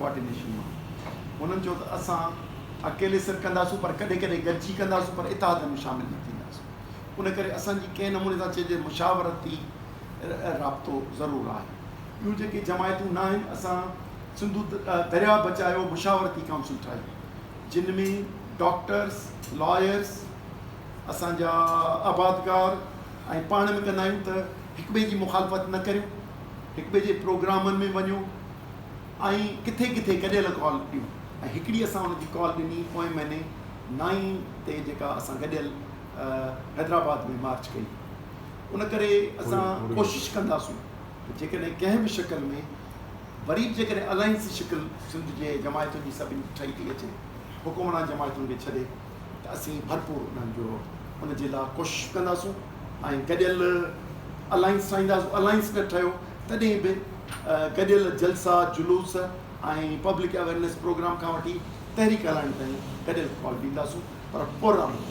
Coordination مان. هنن چيو ته اسان اڪيلي سر ڪنداسون پر ڪڏهن ڪڏهن گڏجي ڪنداسون پر اتحاد ۾ شامل نه ٿينداسون. ان ڪري اسان جي ڪنهن نموني سان چئجي مشاورتي رابطو ضرور آهي. ٻيون جيڪي جماعتون ناهن اسان سنڌو درياء بچايو مشاورتي ڪائونسل ٺاهي جن ۾ ڊاڪٽرس، لائرس، اسان جا آبادگار ۽ پاڻ ۾ ڪندا آهيون ته هڪٻئي جي مخالفت نه ڪريون، هڪٻئي جي پروگرامن ۾ وڃو ۽ ڪٿي ڪٿي گڏيل ڪال ڏيون ۽ هڪڙي اسان ان جي ڪال ڏني پوئين مهيني نائين تي جيڪا اسان گڏيل حيدرآباد ۾ مارچ ڪئي ان ڪري اسان ڪوشش ڪنداسون ته جيڪڏهن ڪنهن به شڪل ۾ وري به جيڪڏهن الائنس جي شڪل سنڌ جي جماعتن جي سڀني جي ٺهي ٿي اچي حڪمران جماعتن کي ڇڏي ته اسين ڀرپور انهن جو ان جي لاء ڪوشش ڪنداسون ۽ گڏيل الائنس ٺاهينداسون الائنس نه ٺهيو تڏهن به گڏيل جلسا جلوس ۽ پبلڪ اويرنيس پروگرام کان وٺي تحريڪ هلائڻ تائين گڏيل ڪال ڏينداسون پر پرامن.